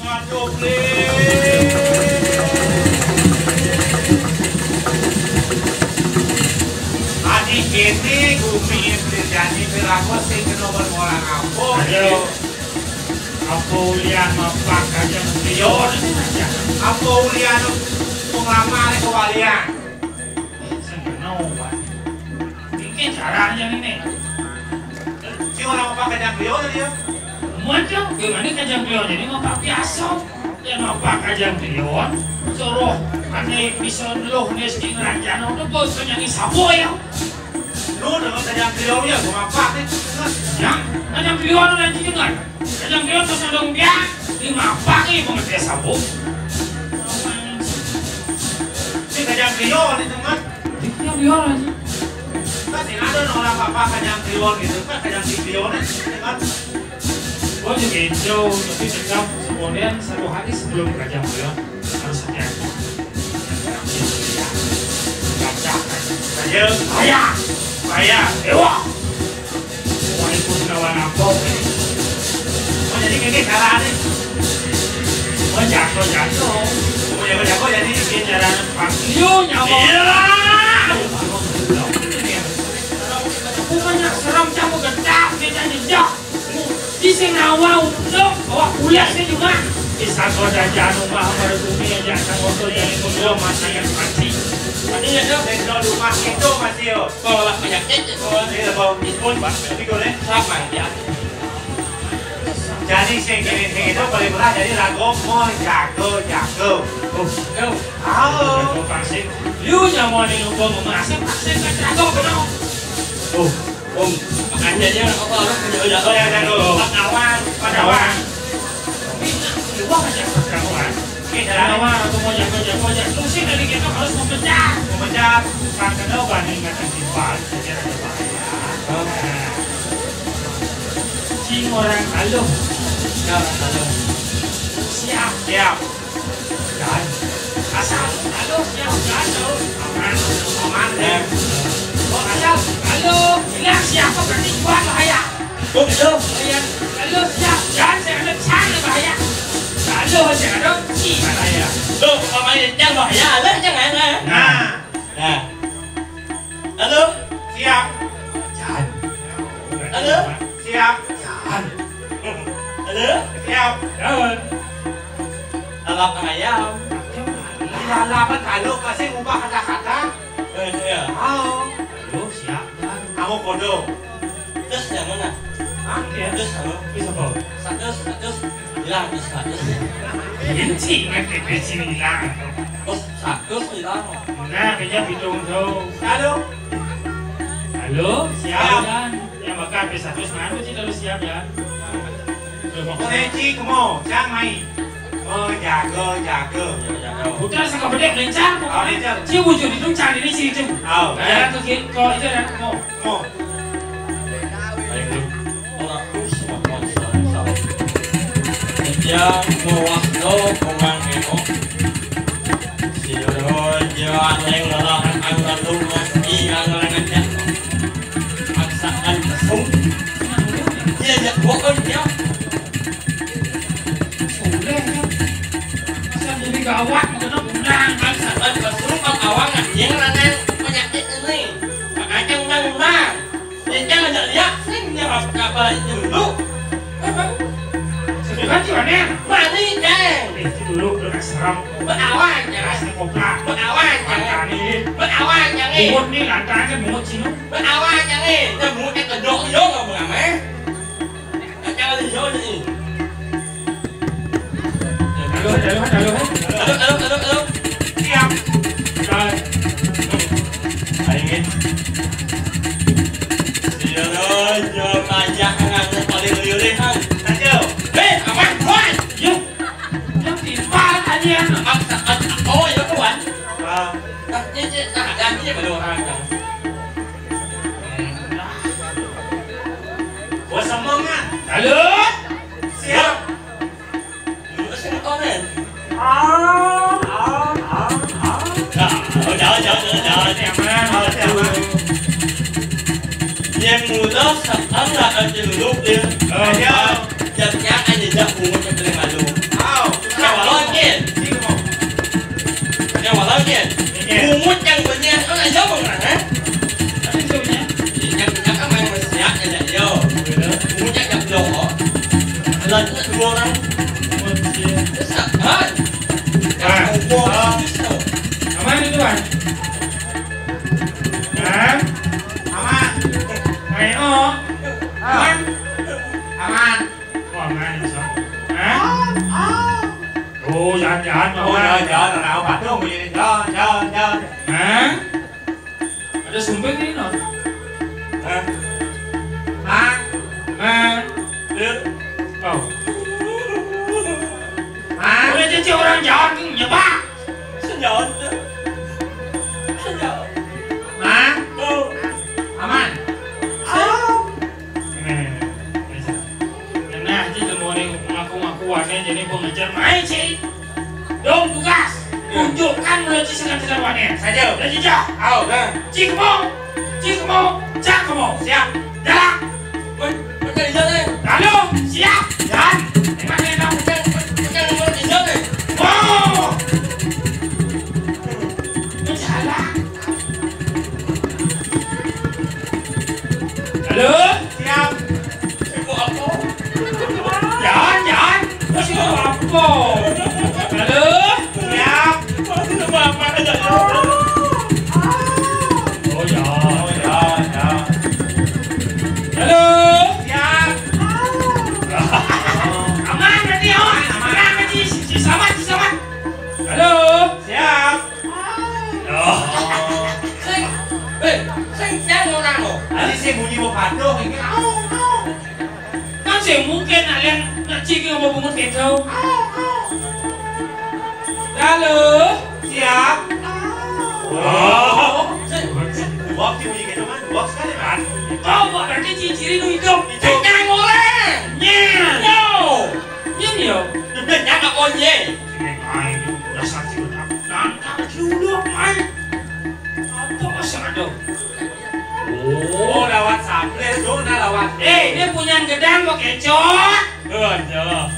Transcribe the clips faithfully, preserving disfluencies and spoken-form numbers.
Aduh, Bli. Adi kéné gumi, Bli, jani piraku sing kena ban orang apa? Ayo. Apa ulian mapak kajang prion? Apa ulian penglamar kewalian? Sing kena, Pak. Iki caranya ini. Si orang mapak kajang prion tadi ya? Muat dong, gimana kajang prion ini mapak biasa? Ya mapak kajang prion, suruh ane bisa luh nih sing ranjana udah bos nyanyi sabo ya. Lu dengan kajang prion ya, gua mapak nih. Ya, kajang prion nanti dengar. Kajang prion pas ada biang, di mapak nih pengertian sabo. Ini kajang prion nih, teman. Kajang prion aja. Kan sing ada orang mapak kajang prion gitu, kan kajang prion nih, teman. Oh, juga itu, tapi tetap semuanya satu hari sebelum kajang prion harus hati-hati. Baca, baca. Ayo, saya, saya, dewa. Wah, itu kawan apa? Oh, jadi kayak cara nih. Oh, jatuh, jatuh. Oh, ya, ya, oh, jadi kayak cara Pak Liu nyawa. Iya. Bukannya serem, kamu gedap, kita jejak. Di sing nawa untuk bawa kuliah sih cuma. Bisa kau dah janu mah, baru bumi aja, sang motor jadi kedua mati yang mati. Tadi ya, dong, dari rumah itu masih, yo. Kalau lah penyakit, ya, kalau ini lah, bau. Pun, tapi kalau siapa ya? Jadi sing kene sing itu paling murah, jadi lagu mau jago, jago. Oh, yo. Tahu. Pasik. Liu nyawa nih, lupa mau masuk, pasik, kan jago, benar. Oh. Om, makanya dia apa orang punya jago ya, jago. Pakawan, pakawan. Tapi wah, aja pakawan. Kita lawan atau mau jago-jago aja. Mesti dari kita harus memecah. Memecah. Bukan kena ubah nih, kata simpel, saya kira ada bahaya. Nah. Cing orang Aluh. Ya, orang Aluh. Siap. Siap. Jan. Asal, halo, siap, Jan, terus. Aman, aman, ya. Oh, asal, halo, bilang siapa berarti gua bahaya. Oh, gitu? Iya. Halo, siap, Jan, saya ada Jan bahaya. Halo, saya ada Ci bahaya. Tuh, pemain yang bahaya, lah, jangan, lah. Nah. Nah. Halo? Siap. Jan. Halo? Siap. Jan. Halo? Siap. Jan. Lalap ayam. Lalap, kalau kasih ubah kata-kata. Eh, iya. Oh. Halo, siap, Jan. Kamu kodok. Terus yang mana? Hah? Iya. Terus, halo? Terus apa? Status, status. Hilang, terus status. Ini sih, N P P sini hilang. Terus status hilang. Nah, kayaknya bidung tuh. Halo? Halo, siap, siap. Jan? Yang bakal P satu semangat sih kalau siap, ya. Coba. Seci kemo, cang mai. Oh, jago, jago. Bukan sih, kau bedek, lincah, pokoknya. Oh, lincah. Ci wujud itu cari ini sih, Cing. Oh, jalan ke kiri, ke itu, dan mau. Mo. Ayo, ora terus makan salah. Dia mau waktu, mau nengok. Si Rojo aneh ngelawan angkat rumah, iya, ngelawan aja. Paksaan mesum. Dia ajak bohong, dia. Sudah, ya. Masa jadi gawat, mau kena undang. Paksaan mesum, Pak Awang, dia ngerana penyakit ini. Makanya undang-undang. Ini kan ada lihat, sing nyerap kapal itu dulu. Sudah kan, Ci, mana? Mani, Ceng. Itu dulu, udah serem. Berawan, jangan. Kasih kopra. Berawan, jangan. Makan ini. Berawan, jangan. Bungut nih, lantaran kan bungut sini. Berawan, jangan. Dan bungut yang kedok, yo, nggak mau, eh. Jangan, yo, nih. Halo, halo, halo. Halo, halo, halo, halo. Siap. Siap. Ayo, Ngin. Iya, lo, yo, pajak nganggo paling liurih, Bang. Ayo. Hei, aman, Bang. Yo. Yang timpal tadi, ya. Maksa, maksa. Oh, ya, Tuan. Ah. Nah, ini, ini, nah, gantinya pada orang, Bang. Gua semangat. Halo? Siap. Lu sing komen. Ah, ah, ah, ah. Nah, jauh, jauh, jauh, jauh. Yang mana? Yang mana? Yang muda sekarang nggak ada dulu, ya. Oh, iya. Jadinya aja jak bungut yang paling malu. Au. Dua orang. Sabar. Nah, aman itu, Bang? Hah? Aman. Ayo. Aman. Aman. Oh, aman, insya Allah. Hah? Oh, jangan-jangan, oh, jangan-jangan, orang apa tuh? Jangan, jangan, jangan. Hah? Ada sumping nih, non. Hah? Hah? Hah? Iya. Oh. Hah? Udah jadi orang jahat nih, nyepak. Senyawa. Senyawa. Hah? Oh. Aman. Oh. Nah, itu mau nih ngaku-ngaku warnanya jadi pengejar main sih. Dong tugas, tunjukkan mulai sisi dan tidak warnanya. Saja. Dan jejak. Au. Nah. Cikmo, cikmo, cakmo. Siap. Jalan. Betul, betul, betul. Lalu, siap. Dan, emang enak. Betul, betul, betul, betul. Wow. Berjalan. Halo? Siap. Sibuk apa? Jangan, jangan. Sibuk apa? Halo? Siap. Sibuk apa aja? Oh, ya. Oh, ya, ya. Halo? Siap. Aman berarti, oh. Aman berarti. Si, si selamat, si selamat. Halo? Siap. Oh. Sing, eh, sing siap orang lo. Tadi sing bunyi mau patuh, ini. Kan sing mungkin nak lihat nak cik yang mau bungut gitu. Halo, siap. Oh. Sing, sing, dua sih bunyi gitu kan, dua sekali kan. Kau buat berarti ciri-ciri lu hidup. Hidup. Jangan orang. Nya. Yo. Ini yo. Dia nyangka onye. Sing main, udah sakit, udah. Nangka dulu, main. Apa masalah dong? Oh, lewat sambil, tuh, nah, lewat. Eh, dia punya gedang kok kecot. Oh, ada.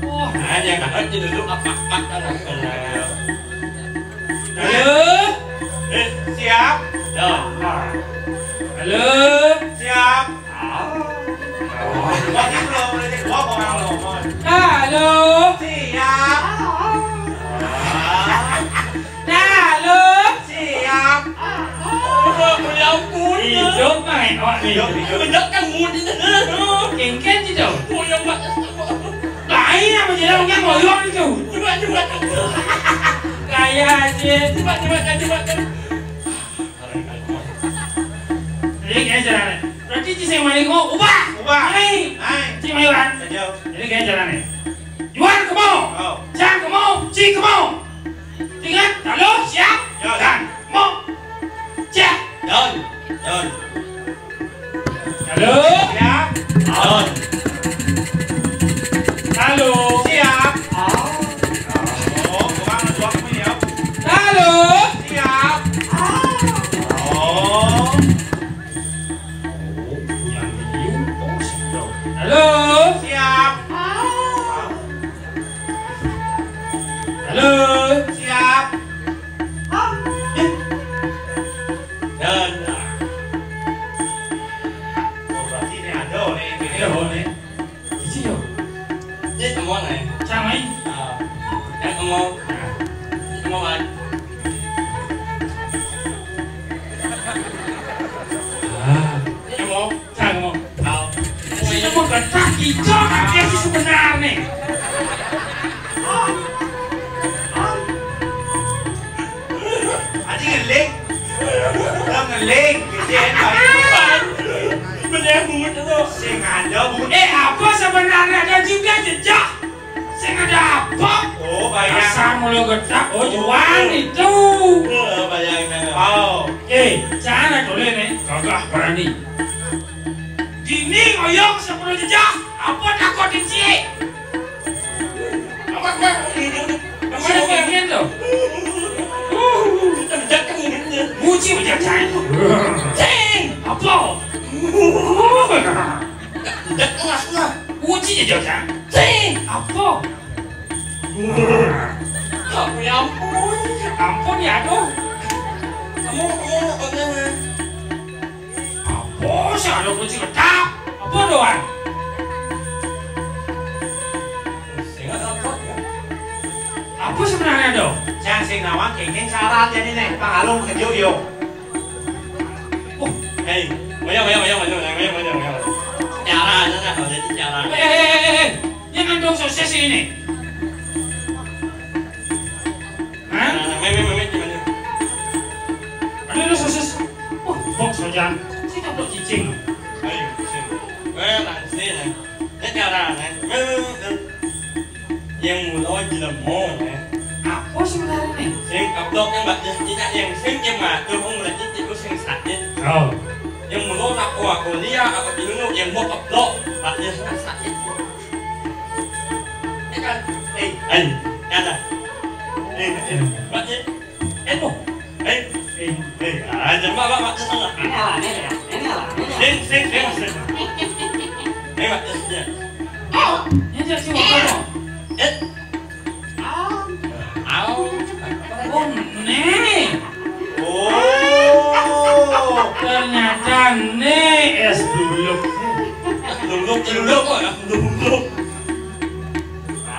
Oh. Hanya kan aja dulu apa-apa kan. Halo? Eh, siap? Ya. Halo? Siap? Ah. Oh, ini belum, udah cek dua orang lo. Halo? Siap? Ah. Nah, lu siap. Oh, ya ampun. Hidup, main awak ni. Hidup, hidup. Bener kan mood itu. Kengken je tu. Oh, ya, Mak. Lain apa je dah, orang ngoyong itu. Cuba, cuba, cuba. Gaya aja. Cuba, cuba, cuba, cuba. Jadi, kaya jalan. Berarti, cik saya maling, oh, ubah. Ubah. Hai. Hai. Cik Mayuran. Saja. Jadi, kaya jalan ni. Yuan kemo. Oh. Cang kemo. Cik kemo. Ingat, halo, siap? Yo. Dan, mo. Siap. Don. Don. Halo. Siap. Don. Halo. Siap. Oh. Oh, kurang dua menit ya. Halo. Siap. Oh. Oh, yang ini, oh, siap. Halo. Siap. Halo. Siap. Eh. Dan. Oh, berarti ini ada nih, ini ada nih. Isi yo. Ini semua nih. Sama ini. Ah. Ya, semua. Semua kan. Ah. Ini semua. Cang mo. Au. Sino mo ka taki, cang, aki si sebenarnya. Adi ngeling. Dah ngeling. Kecil, baik. Bener bungut tu. Sing ada bungut. Eh, apa sebenarnya ada juga jejak? Sing ada apa? Oh, bayang. Asal mulu getak, oh, Juan itu. Oh, bayang. Oh. Eh, cara tulis ni, gagah berani. Dini ngoyong sepuluh jejak, apa takut dicik? Apa, apa? Apa dia ingin tu? Jejak kan ini. Muji jejak saya. Sing, apa? Jejak tengah, tengah. Uji je jauh, Cang. Cing, apa? Aku ya ampun. Ampun ya, aduh. Kamu, kamu, kamu. Apa sih ada kunci ketak? Apa doang? Apa sebenarnya, Dok? Jang sing nawang kenging cara jadiné. Pangalung kejuk yo. Oh, hei, ayo, ayo, ayo, ayo, ayo, ayo, ayo. Cara aja lah, kalau itu cara. Eh, eh, eh, eh, eh. Yang ngandung sosis ini. Hah? Nah, nah, meme, meme, gimana? Ada, ada sosis. Oh, bok sojan. Si kaplok cicing. Ayo, sini. Eh, langsung. Ini cara, eh. Meme, meme, meme. Yang mulo jelemo, eh. Apa sebenarnya nih? Sing keblok yang mbak Yas tidak yang sing yang maju, wong lagi tikus sing sakit. Oh. Yang mulo tak kuat kuliah, apa ilmu yang mau keblok, mbak Yas nggak sakit. Eh, kan? Eh, ayo, kata. Eh, eh, mbak Yas. Eh, oh. Eh, eh, eh, aja, mbak, mbak, mbak, salah. Ini lah, ini lah, ini lah, ini lah. Sing, sing, sing, sing. Eh, mbak Yas, ya. Oh, ini jadi si Wakono. Eh, Au. Oh, nih. Oh. Ternyata nih es duluk. Duluk, duluk, kok ya? Duluk.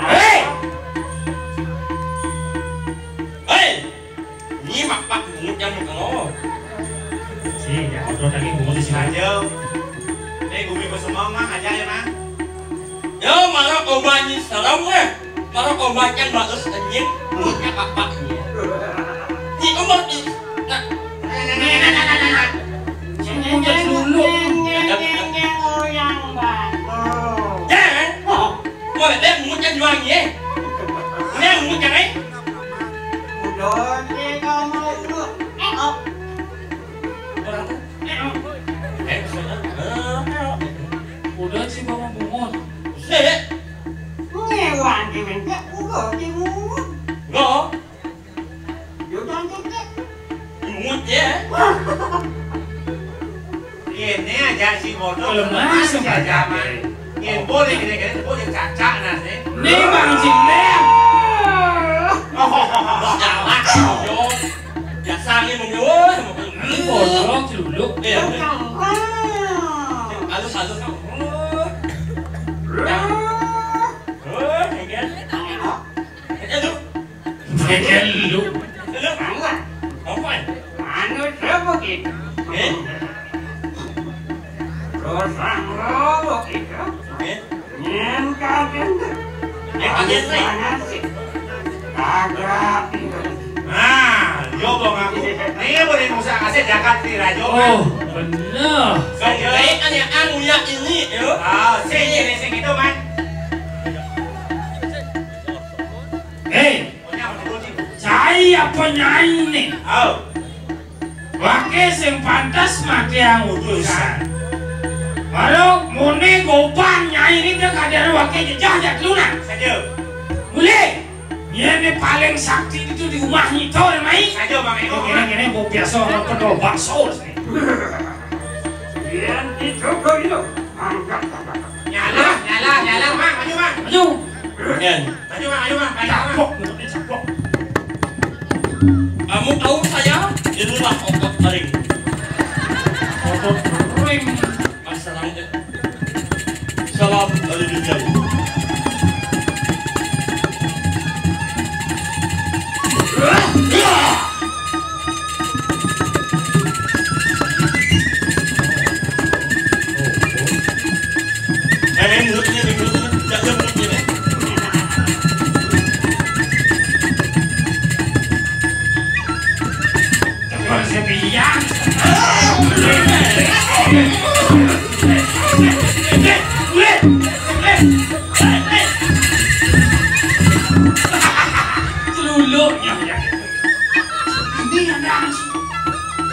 Hei! Hei! Nyimak pak bungut yang mau. Si, ya, otot lagi bungut di sini. Aja. Eh, bumi pesemang, Mang, aja ya, Mang. Yo, malah kau banyi serem, weh. Malah kau makan bagus anjing, mulutnya kapak ini. Di umur di. Nah. Punya dulu. Jangan. Boleh deh, mulutnya jual ya. Ini mulutnya, eh. Udah, kamu itu. Eh, oh. Orang tuh. Eh, oh. Eh, maksudnya, eh, eh, oh. Udah sih, Bang, bungut. Sik. Ngewangi mengke uga dimungut. Lho. Yo, jangan cek. Mungut ya. Ini aja si bodoh. Kalau masih aja, Mang. Yang boleh gini-gini, boleh cacak nasi. Nih, Bang Cing, nih. Oh, galak, yo. Biasa angin mau, woi, mau. Ini bodoh, celuluk. Iya. Halus, halus. Ya. Oh, ya kan? Eh, lu. Eh, lu. Eh, lu. Apa? Manusia begitu. Eh? Dosa begitu. Eh? Nyen kaget. Eh, kaget, eh. Banget sih. Kagak. Nah, yo bong aku. Nih boleh musa kasih jagat di rajo. Oh, bener. Saya kan yang anu ya ini, yo. Ah, sih, sih, sih gitu, Man. Hei, cai apa nyai nih? Oh. Waké sing pantes maké utusan. Baru muni gopan nyai ini dia kadang waké jejah jak lunak. Saja. Mulai. Dia ini paling sakti itu di rumah nyito, Mai. Saja, Bang Eko. Ini, ini, ini, mau biasa orang penuh bakso sih. Yang itu kau itu. Angkat, angkat, angkat. Nyala, nyala, nyala, Mang, maju, Mang. Maju. Maju, Mang, maju, Mang, maju, Mang. Capok, capok. Kamu tahu saya? Inilah otot kering. Otot kering. Mas, salam, eh. Salam dari Binjai. Eh, mulutnya, mulutnya, jaga mulutnya, eh. Teman sepian. Celuluknya, ya. Ini yang nangis.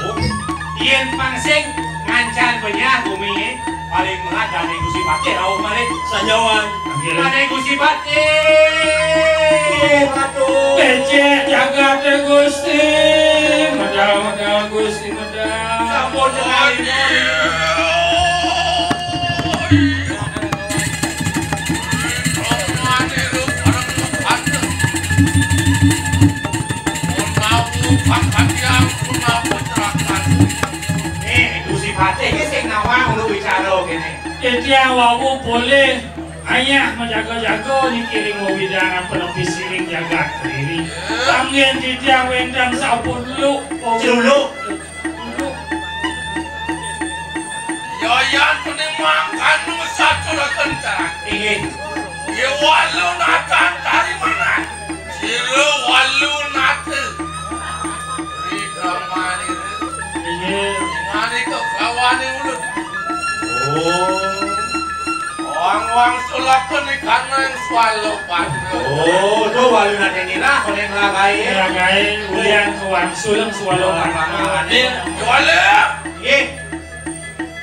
Oh, yén pang sing ngancan benyah bumi, paling berat Dané Gusti Patih rauh malih. Sanjawang. Dané Gusti Patih. Aduh. Becik jagaté Gusti, medal-medal Gusti, medal. Sampun. Eh, Gusti Patih iki sing nawang lho wicara kene. Dadi awakmu boleh Ayah majaga-jaga niki ring wewidangan penepi siring jagat Kediri. Panggih titiang wénten sapu dulu. Dulu. Yayan penimang kanu satu rakan cara. Inggih. Ye walu natan tari mana? Sira walu nata. Ri Brahmanira. Inggih. Ngani ke kawane ulun. Oh. Wang-wang sulakun ikanang swalo padra. Oh, to walu nate nirah, koning lagai. Lagai, ulian ke wangsul swalo padra. Inggih. Wala. Inggih.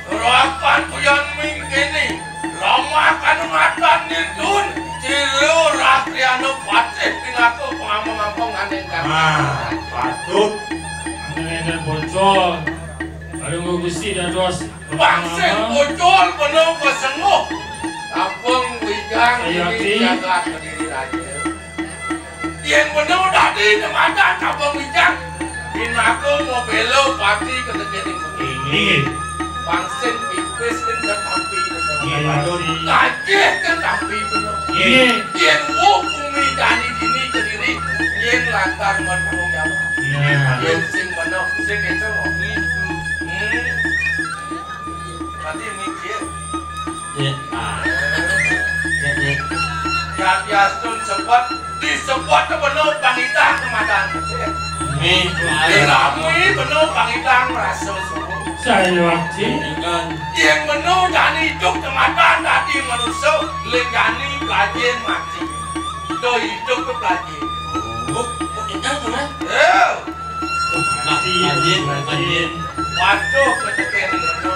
Surakan kuyan mingkini, lamah kanu ngatan nindun, Cilo Ratriano Patih pinaka pangamba-ngamba nganing kami. Ah, patut. Nganing bocor. Aduh, Gusti dados. Pangsit bocor penuh kesenguh. Abang wijang ini jagat Kediri Raja. Yén bena dadi jematan Kampung Wijang, pinaka mabéla pati ka negeri. Inggih. Pangsit pipis kan tampi bena. Inggih, pasti. Gajih kan tampi bena. Inggih. Yén wuh bumi jani dini Kediri, yén lakar bertanggung jawab. Nah. Yén sing bena, sing kenceng. Hmm. Berarti mikir. Nggih. Ah. Nggih, nggih. Yadiastun sebet, disebet bena pangidang kemadan. Nggih, nggih. Diramui bena pangidang rasa suruh. Saya waktu. Ingat. Yén bena jani idup kemadan dadi manusa, lén jani pelajin mati. Ida idup ke pelajin. Oh, oh, ingat tu, Mas? Ya. Mati, mati, mati. Waduh, ketekel ngono.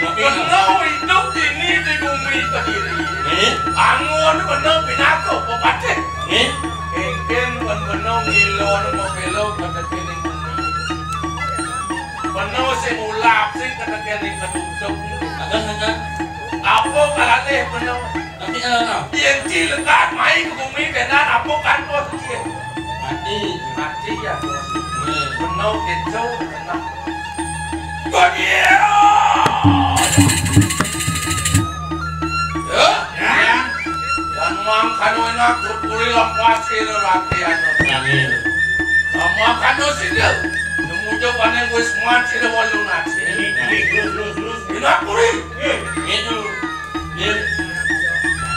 Tapi bena idup dini di bumi Kediri. Eh? Angon bena pinaka pepatih. Eh? Mungkin bena ngilo mabéla ketekel bumi. Bena sing ulap, sing ketekel ketutup. Ada sangat. Apa kalane bena? Tapi, eh, nah. Yén ci lekat mai ke bumi, benar apa kan bos? Mati. Mati ya, bos. Nggih. Bena keco, bena. Kok dia? Ya? Ya. Yan mangkano enak, tuturi lampas kira latihan. Nggih. Mangkano sida. Nemu jawabannya wis mati, sida walu nasi. Nggih, nggih, terus, terus, terus. Enak, kuri. Nggih. Nggih, terus. Nggih.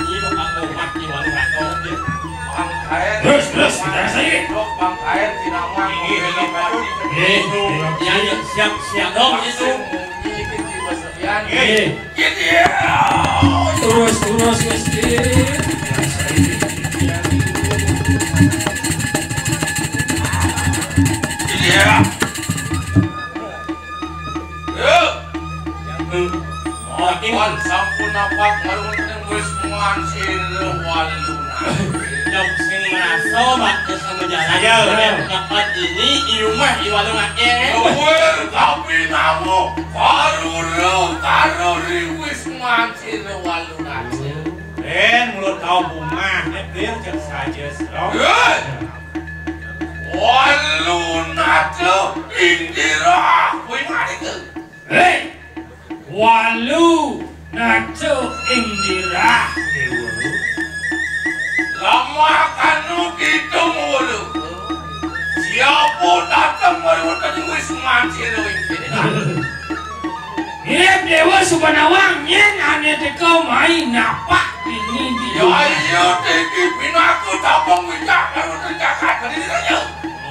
Ini bakal obat di warung atau nggih. Bang Kain. Terus, terus, kita saja. Bang Kain, tidak mau. Nggih, nggih, nggih. Nggih, nggih. Ya, ya, siap, siap. Dong, itu. Nggih, nggih, nggih. Nggih. Terus, terus, Gusti. Iya. Yuk. Wan sampun napak marung wis muan sira walu. Jok sing merasa, Pak, terus sama jalan. Saya. Dapat ini, di rumah, di warung aja. Kowe tapi namu, karuru, karuri wis muan sira walu. Ben, mulut kau bungah, eh, Ben, cek saja, Sro. Eh! Walu nata Indira, kuwi mari ke? Hei! Walu nata Indira, Dewa. Lama kanu kita mulu. Siapa datang baru tadi wis mati lo ini. Mirip Dewa Subanawang, nyén ané teka mai napak dini di. Ya, iya, tiki pinaku tabung wijak karo terjagat diri raja.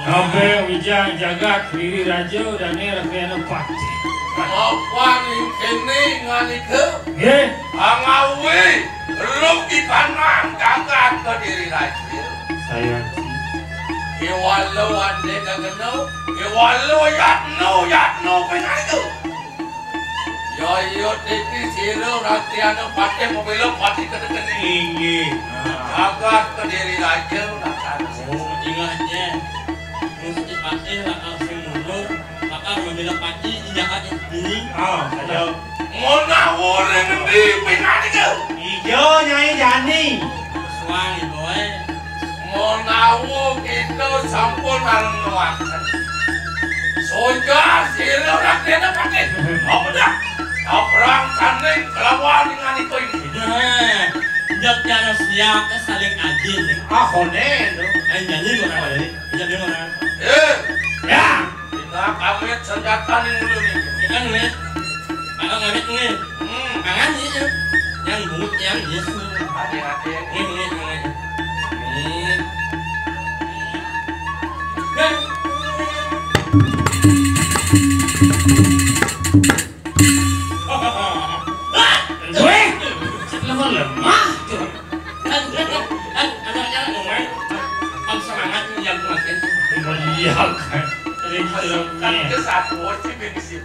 Kabeh wijak jagat diri raja, dané rakyatné pati. Apa ning kene nganika? Nggih. Angawi, rugi panang jagat ke diri raja. Saya. Kewalo ande kageno, kewalo yatno, yatno pengaku. Ya, iya, titi sira rakyatné patih mabela pati ketekeni. Inggih. Jagat Kediri raja, rakyatné. Oh, ingatnya. Mesti patih lah, langsung mundur. Bakal mabela pati, ingat ini. Ah, ayo. Menawa ring endi pinanike? Iya, Nyai Jani. Suwang, Ibu, eh. Menawa kita sampun areng ngowaken. Soja sira rakyatné patih. Apa dah? Abrang tanding kelawan dengan iko ini. Nah. Jat jana siap, eh, saling ajin. Ah, koné, tuh. Aing janji orang lain. Janji orang. Eh, ya. Kita kawit senjata nih dulu nih. Kita duit. Ada ngawit nih. Hmm. Tangan nih, ya. Yang bungut, yang iya. Hati-hati. Ini, ini, ini. Ini. Wéh, lemah, lemah, tuh. Kan, kan, kan, kan, anaknya ngomong, kan semangat yang kuatin. Iya, kan. Jadi, kan, kan, ke satu, sih, bensin.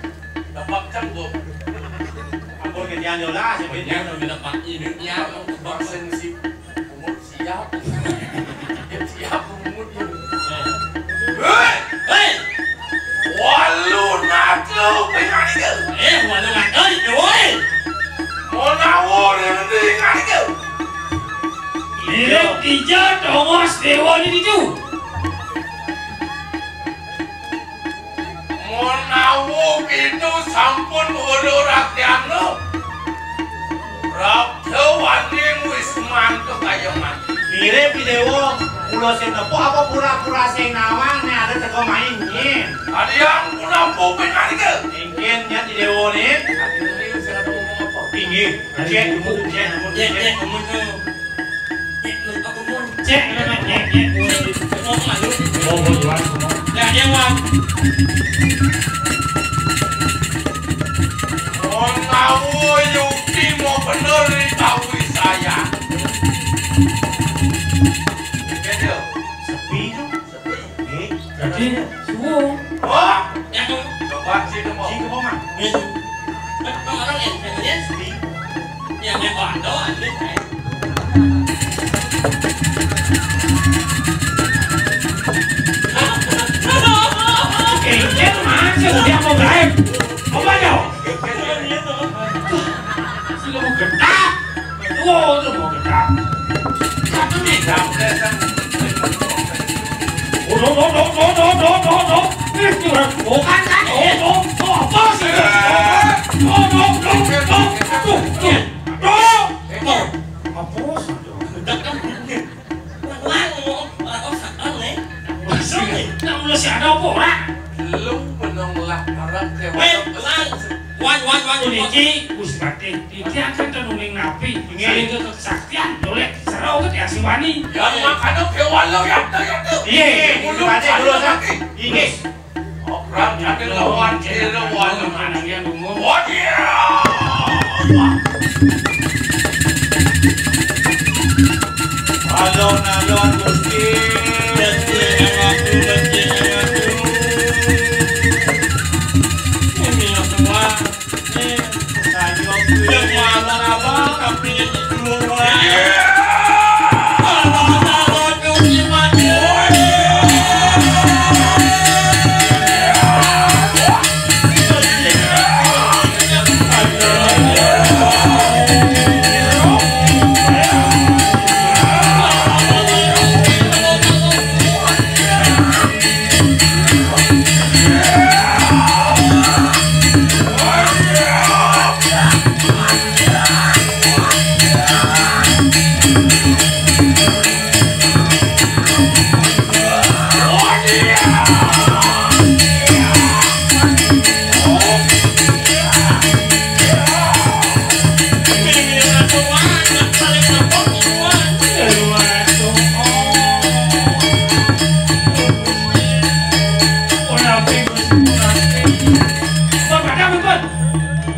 Gampang, kan, gua. Ampun, gantian, yolah, sebenarnya. Udah dapat ini, ya, bangsa musik. Siap. Siap, pungut. Héi! Héi! Walu natu pinganika. Eh, walu natu, woi. Monawo deui pinganika. Mirip ija tongos déwa di ditu. Mun awu kitu sampun hulu rakyatna. Rabda waning wisman kekayangan. Mirip di déwa, kula sing nepuh apa pura-pura sing nawang nek ada teka main nyin. Adiang punapa pinarika? Mungkin nya di déwa nih. Inggih, cek dulu, cek dulu, cek dulu. Cek, cek, cek. Oh, oh, Tuhan. Ya, dia, Wan. Oh, tahu, Yuki mau bener nih, tahu saya. Sepi tuh. Sepi. Jadi, suwung. Oh, yang coba sih, Kemong. Sih, Kemong, Mang. Itu. Kan orang yang pengen sepi. Yang, yang bandel, anjing. Kengkén mana sih, dia mau gaib? Mau banyak? Sih, lu mau gedak. Tuh, tuh mau gedak. Satu nih, gedak. Oh, no, no, no. Eh, bukan kan? Oh, no, no, apa sih? No, no, no, no. Aduh, no. No. No. Apa sih? Gedak kan? Wah, wah, wah, wah, wah, wah, nih. Masuk nih. Nah, ulah si ada apa, ora? Lu menolak orang ke Weh, Lang. Wan, wan, wan, wan. Niki, Gusti Patih. Iki akan tenuning napi. Nggih. Saling ke kesaktian, dolek, seru ke tiasi wani. Ya, makanya ke walau ya, ya, ya. Iya, Gusti Patih, dulu, Pak. Inggih. Orang ada lawan, ada lawan. Anaknya umum. Waduh. Alon-alon, Gusti. Gusti, yang aku, Gusti, yang aku. Ini yang semua.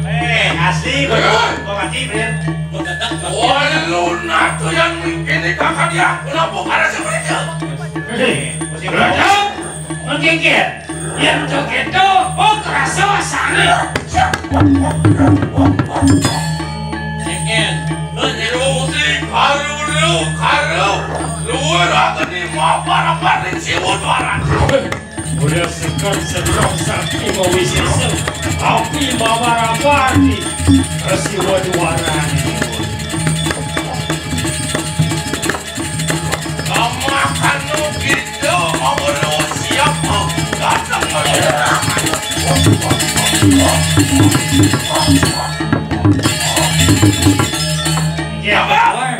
Eh, asli, Bang. Bang Haji, Bang. Walu natu yang mungkin di kakak dia, kenapa karena sebenarnya? Eh, Bang, mungkin ke? Yang joget tuh, oh, kerasa sana. Mungkin, lu nyari musik, haru, lu, haru, luar aku di mapar-mapar di siwut orang. Udah sekat sedang sakti mau wisesa, tapi babar-babar di resiwa juara. Kamakan nu gitu, mau lu siap mau datang mau. Ya, Bang.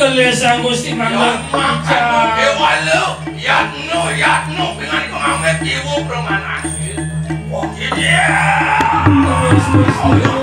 Tulis Sang Gusti Mangga. Déwa lu, yatnu, yatnu, pingan iku ngambil kiwu permana. Oh, iya. Terus, terus, terus.